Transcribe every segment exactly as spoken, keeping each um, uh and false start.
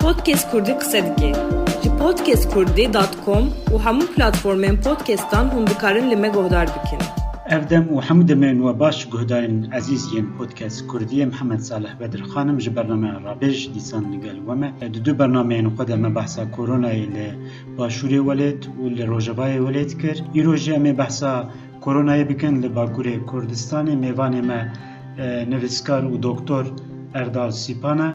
Podcast Kurdî qise dike. Ji podcast kurdî dot com û hemû platformên podcastan hûn dikarin li me guhdar bikin. Ev dem û hemû demên we baş guhdarên ezîz yên podcast kurdî. Em Hemed Salih Bedirxan im, ji bernameya Rabêj dîsan li gel we me. Di du bernameyên xwe de me behsa koronayê li başûrê welêt û li rojevayê welêt kir. Îro jî em ê behsa koronayê bikin li Bakurê Kurdistanê. Mêvanê me, e, nivîskar û doktor Erdal Sîpan e.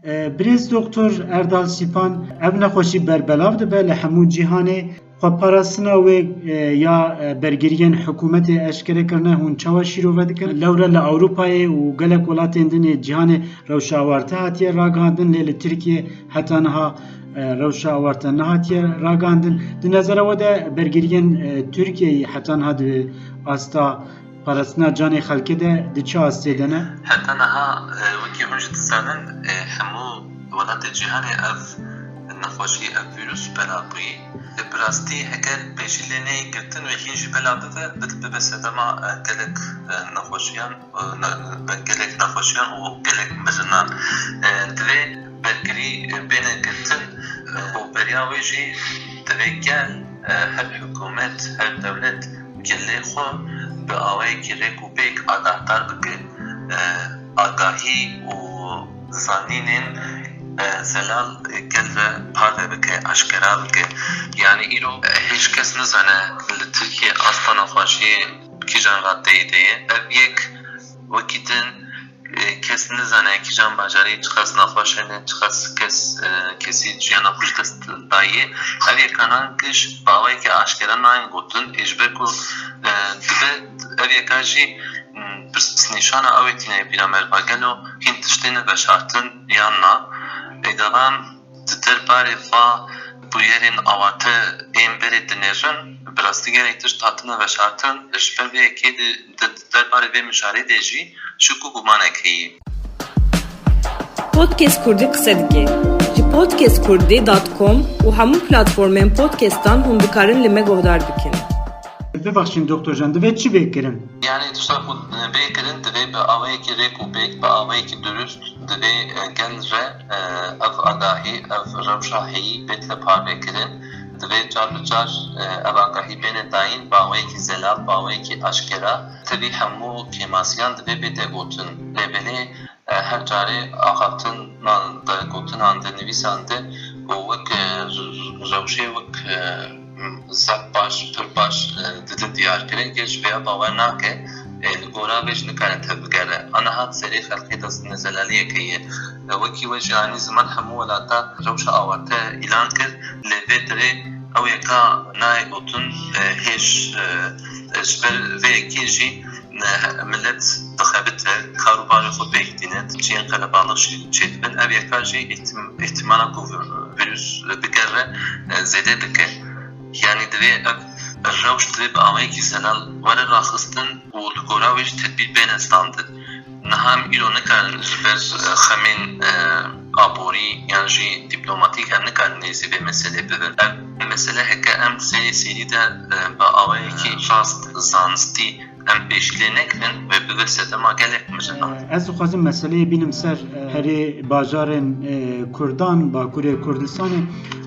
E, birêz doktor Erdal Sîpan, ev nexweşî berbelav dibe li hemû cîhanê. Xweparastina wê, e, ya, e, bergiriyên hikûmetê eşkere kirine, hûn çawa şîrove dikin? Lewre li Ewropayê û gelek welatên din ê cîhanê rewşa awarte hatiye ragihandin, lê li Tirkiyê heta niha, e, rewşa awarte nehatiye ragihandin. Di nezera we de bergiriyên, e, Tirkiyeyê heta niha di asta parastina canê xelkê de di çi astê de ne? Heta niha, e, wekî hûn jî dizanin, e, hemû welatê cîhanê ev nexweşî, ev vîrus belav bûyî. Bi rastî heger pêşî lê neyê girtin wê hîn jî belav bibe, bi-, bibe sedema, e, gelek, e, nexweşiyan, e, ne-, gelek nexweşiyan û gelek mirinan. E, divê bergirî, e, bêne girtin, e, û beriya wê jî divê gel, e, her hikûmet, her dewlet gelê xwe bi awayekî rêk û pêk agahdar bike. E, agahî û zanînên, e, zelal gel ve parve bike, aşkera bike. Yanî îro, e, hêj kes nizane li Tirkiyê asta nexweşiyê kîjan radeyê de ye. Ev yek wekî din, e, kes nizane kîjan bajarî çiqas nexweş hene, çiqas kes, e, kesî jiyana xwe ji dest daye. Ev yekanan giş bi awayekî aşkera nayên gotin, ê ji ber ku, e, dibe ev yeka jî, m, pirsnîşana ew ê tîne bîra me re, gelo hîn tiştê ne veşartin yan na? Êgava em di derbarê va bûyerên awarte ên berê dinêrin, bi rastî gelek tişt hatine veşartin, ji ber vê yekê di, di, di derbarê vê mijarê de jî şik û gumanek heye. Podcast Kurdî qise dike. Ji podcast kurdî dot com û hemû platformên podcastan hûn dikarin li me guhdar bikin. Bibexşîn Doktor Can, divê çi bê kirin? Yanî tişta ku bê kirin, divê bi awayekî rêk û pêk, bi awayekî durust, divê, e, gel re, e, ev agahî, ev rewşa heyî bête parvekirin. Divê car bi car, e, ev agahî bêne dayîn, bi awayekî zelal, bi awayekî aşkera. Tevî hemû kêmasiyan divê bête gotin. Lê belê, e, her carê axaftinan de, gotinan de, nivîsan de û wek, e, r-, r-, rewşê wek, e, zaf baş, pir baş, e, didin diyar kirin, kê ji vêya bawer nake, e, li gora vê jî nikare tevbigere. Aniha di serê xelkê de nezelaliyeke ye. E, wekî we jî anî ziman hemû welata rewşa awarte îlan kir, lê vê derê ew yeka nayê gotin, e, hêj, e, e, ji ber vê yekê jî, e, milet dixebite, kar û barê xwe pêk tîne, cihên qelebalix jî çêdibin. Ev yeka jî îhtim-, îhtimala ku vî-, vîrus bigere, e, zêde dike. Yanî divê ev rewş divê bi awayekî zelal were raxistin û li gora wê jî tedbîr bêne standin. Niha em îro nikarin ji ber, e, xemên, e, aborî yan jî dîplomatîk em nikarin nêzî vê meselê bibin. Ev mesele heke em serê serî de, e, bi awayekî rast zanistî em pêşî lê nekirin, wê bibe sedema gelek mijinan. E, ez dixwazim meseleyê bînim ser, e, herê bajarên, e, Kurdan, Bakurê Kurdistanê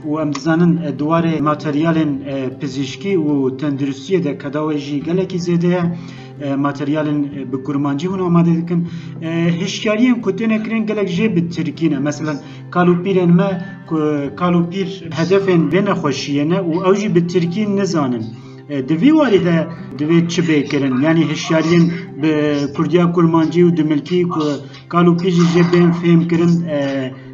û em dizanin, e, di warê materyalên, e, pizîşkî û tenduristiyê de keda wê jî gelekî zêde ye. E, materyalên, e, bi kurmancî hûn amade dikin. E, hişyariyên ku têne kirin gelek jê bi tirkî ne. Meselen, kal û pîrên me ku kal û pîr hedefên vê nexweşiyê ne û ew jî bi tirkî nizanin. E, di vî warî de divê çi bê kirin? Yanî hişyariyên bi kurdiya kurmancî û dumilkî ku kal û pîr jî jê bên fêm kirin, e,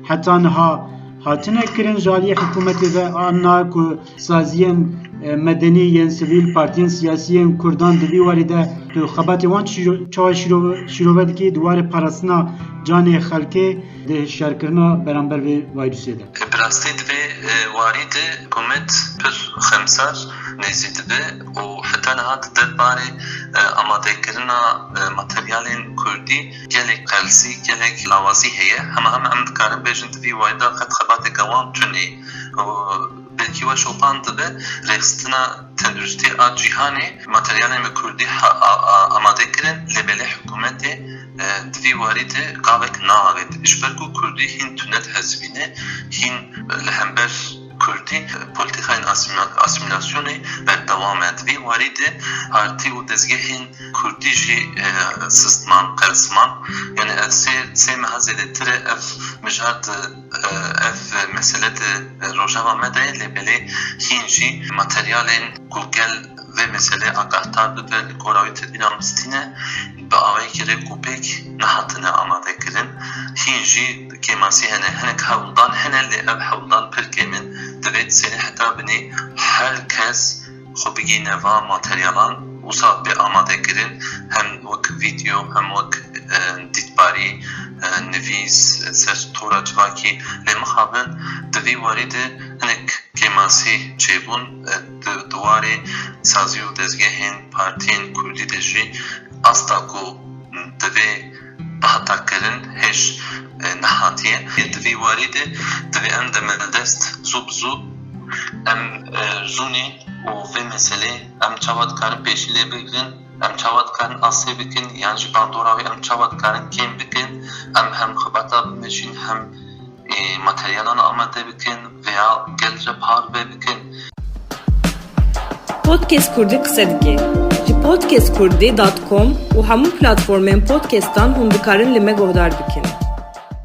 heta niha hatine kirin ji aliyê hikûmetê ve, an na ku saziyên, e, medenî yên sivîl, partiyên siyasî yên kurdan di vî warî de tu xebatê wan çîro-, çawa şîro-, şîrove dikî di warê parastina canê xelkê di hişyarkirina beramber vê vayrusê de? Bi rastî di vê, e, warî de hikûmet pir xemsar nêzî dibe û heta niha di derbarê, e, amadekirina, e, materyalên kurdî gelek qelsî, gelek lawazî heye. Hema hema em dikarin bêjin di vî warî de qet xebateke wan tune. Û belkî we şopand dibe rêxistina tenduristî a cîhanê materyalên bi kurdî ha-, a, a, amade kirin, lê belê hikûmetê Di vî warî de gavek naavêt. Ji ber ku kurdî hîn tune dihesibîne, hîn li hember kurdî polîtîkayên asîmîla-, asîmîlasyonê berdewam e. Di vî warî de partî û dezgehên kurdî jî, e, sistiman, qelisiman. Yani ev sê, sê meha zêdetir e ev mijar di, e, ev mesele di rojeva me de ye, lê belê hîn jî materyalên ku gel vê meselê agahdar bibe, li gora wî tedbîra mistîne, bi awayekî rêk û pêk nehatine amadekirin. Hîn jî kêmasî hene. Hinek hewldan hene, lê ev hewldan pir kêm in. Divê di serê heta binê her kes xwe bigihîne va materyalan, wisa bê amadekirin, hem wek vîdeo, hem wek, e, dîtbarî, e, nivîs, e, ser tora civakî. Lê mixabin di vî warî de hinek kêmasî çêbûn, e, di, di warê sazî û dezgehên partiyên kurdî de jî asta ku divê bihata kirin hêj, e, nehatiye. Di vî warî de divê em demildest zû bi zû em, e, zûnê û vê meselê em çawa dikarin pêşî lê bigirin, em çawa dikarin asê bikin, yan jî bandora wê em çawa dikarin kêm bikin, em hem xebata bimejîn, hem, e, materyalan amade bikin veya gel re parve bikin. Podcast Kurdî qise dike. Ji podcast kurdî dot com û hemû platformên podcastan hûn dikarin li me guhdar bikin.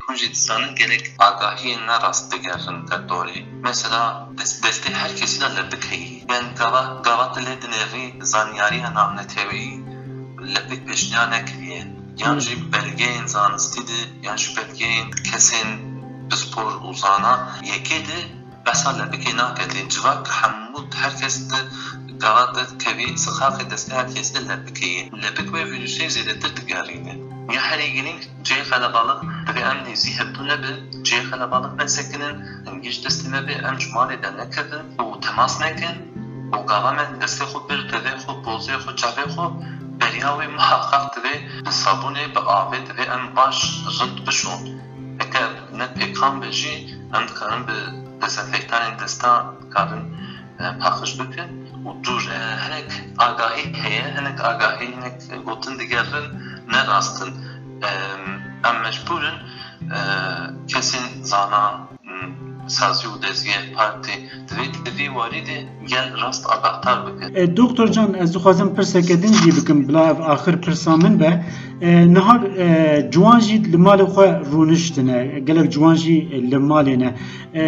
Hûn jî dizanin gelek agahiyên ne rast digerin derdorê. Mesela dest-, destê her kesî de lepik heye. Yan gava, gava tu lê dinêrî zanyariya navneteweyî lepik pêşniyar nekiriye. Yan jî belgeyên zanistî de, yan jî belgeyên kesên pispor û zana yekê de behsa lepikê nake. Lê civak hemû, her kes di gava de kevî sixaxê destê her kesî de lepikê ye. Lepik wê vîrusê zêdetir digerîne. Ya herî girîng, cihê qelebalix, divê em nêzî hevdû nebin, cihê qelebalix nesekinin, hingî ji destê me bê, em ji malê dernekevin û temas nekin û gava me destê xwe bir devê xwe, pozê xwe, çavê xwe, beriya wê muheqeq divê bi sabûnê, bi avê divê em baş, rind bişon. Heke ne pêkan be jî, em dikarin bi dezenfektanên desta dikarin, e, paqij bikin û dûr, e, hinek agahî heye, hinek agahî, hinek gotin digerin ne rast in. E, em mecbûr in, e, kesên zana, m, sazî û dezgeh, partî, divê di vî warî de gel rast agahdar bikin. E, Doktor Can, ez dixwazim pirseke din jî bikim, bila ev axir pirsa min be. E, niha, e, ciwan jî li malê xwe rûniştine, gelek ciwan jî li malê ne. E,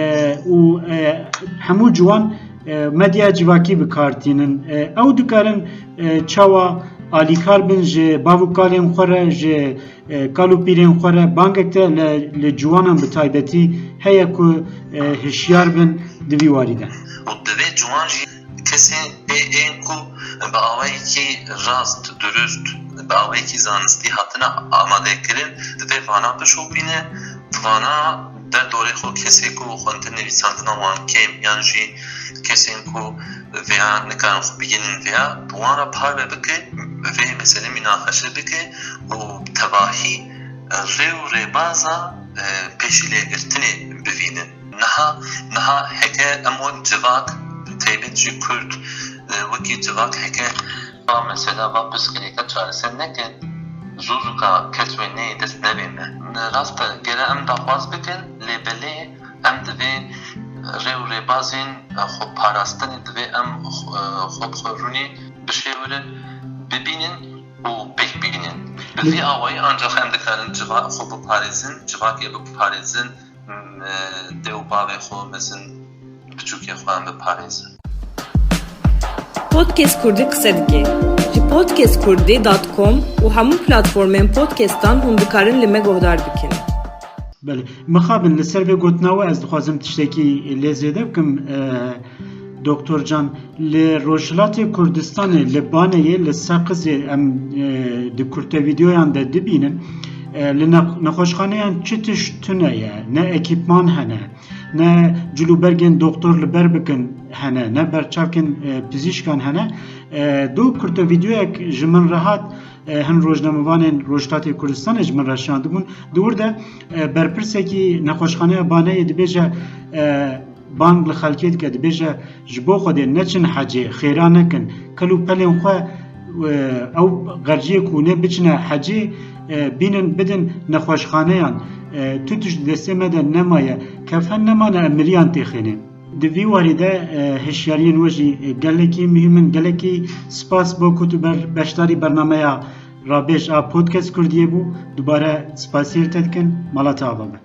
û, e, hemû ciwan, e, medya civakî bi kar tînin. E, ew dikarin, e, çawa alîkar bin ji bav û kalên xwe re, ji, e, kal û pîrên xwe re bangek te li, li ciwanan bi taybetî heye ku, e, hişyar bin di vî warî de. Û divê ciwan jî kesên ê, ên ku bi awayekî rast, durust, bi awayekî zanistî hatine amadekirin, divê vana bişopîne, vana derdorê xwe kesê ku xwendin nivîsandina wan kêm yan jî kesên ku vêya nikarin xwe bigihînin vêya, bi wan re parve bike, vê meselê mînaqeşe bike û tevahî rê û rêbaza, e, pêşîlêgirtinê bivînin. Niha, niha heke em wek civak, bi taybet jî Kurd, e, wekî civak heke va mesela va pirsgirêka çareser nekin, zû zûka kes wê neyê dest devê me. Rast e, gere em daxwaz bikin, lê belê em divê rê û rêbazên, e, xwe parastinê divê em, e, xwe bi xwe rûnê bişêwirin, bibînin û pêk bînin. Bi vî awayî ancaq em dikarin civa-, xwe biparêzin, civakê biparêzin, m-, e, dê û bavê xwe, mezin biçûkê xwe em biparêzin. Podcast Kurdî qise dike. Ji podcast kurdî dot com û hemû platformên podcastan hûn dikarin li me guhdar bikin. Belê. Mixabin, li ser vê gotina we ez dixwazim tiştekî lê zêde bikim. E, Doktor Can, li Rojhilatê Kurdistanê, li Baneyê, li Seqizê em, e, di kurte vîdeoyan de dibînin, e, li nex-, nexweşxaneyan çi tişt tune ye, ne ekîpman hene, ne cilûbergên doktor li ber bikin hene, ne berçavkên, e, pizîşkan hene. E, do kurte vîdeoyek ji min re hat, e, hin rojnamevanên Rojhilatê Kurdistanê ji min re şandibûn. Di wir de, e, berpirsekî nexweşxaneya Baneyê dibêje, e, bang li xelkê dike, dibêje, ji bo Xwedê neçin hecê, xêra nekin, kel û pelên xwe Ew xerciyê ku hûnê biçine hecî, e, bînin bidin nexweşxaneyan. E, tu tişt di destê me de nemaye. Kefen nemane, em miriyan têxînin. Di vî warî de, e, hişyariyên we jî, e, gelekî muhîm in. Gelekî spas bo ku tu ber-, beşdarî bernameya Rabêj a Podcast Kurdiyê bû. Dubare spasiyê te dikin. Mala te ava be.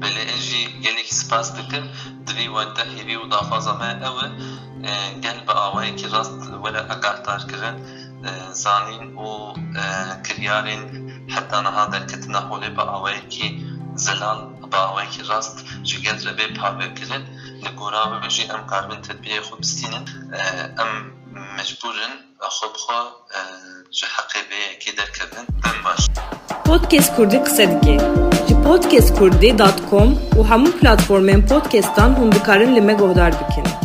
Belê, ez jî gelekî spas dikim. Di vî wextê hêvî û daxwaza me ew e, e, gel bi awayekî rast were agahdar kirin, e, zanîn û, e, kiryarên heta niha derketine holê bi awayekî zelal, bi awayekî rast ji gel re bê parve kirin. Li gora we jî em karibin tedbîrê xwe bistînin. E, em mecbûr in xwe bi xwe, e, ji heqê vê yekê derkevin. Dem baş. Podcast Kurdî qise dike. Ji podcast kurdî dot com û hemû platformên podcastan hûn dikarin li me guhdar bikin.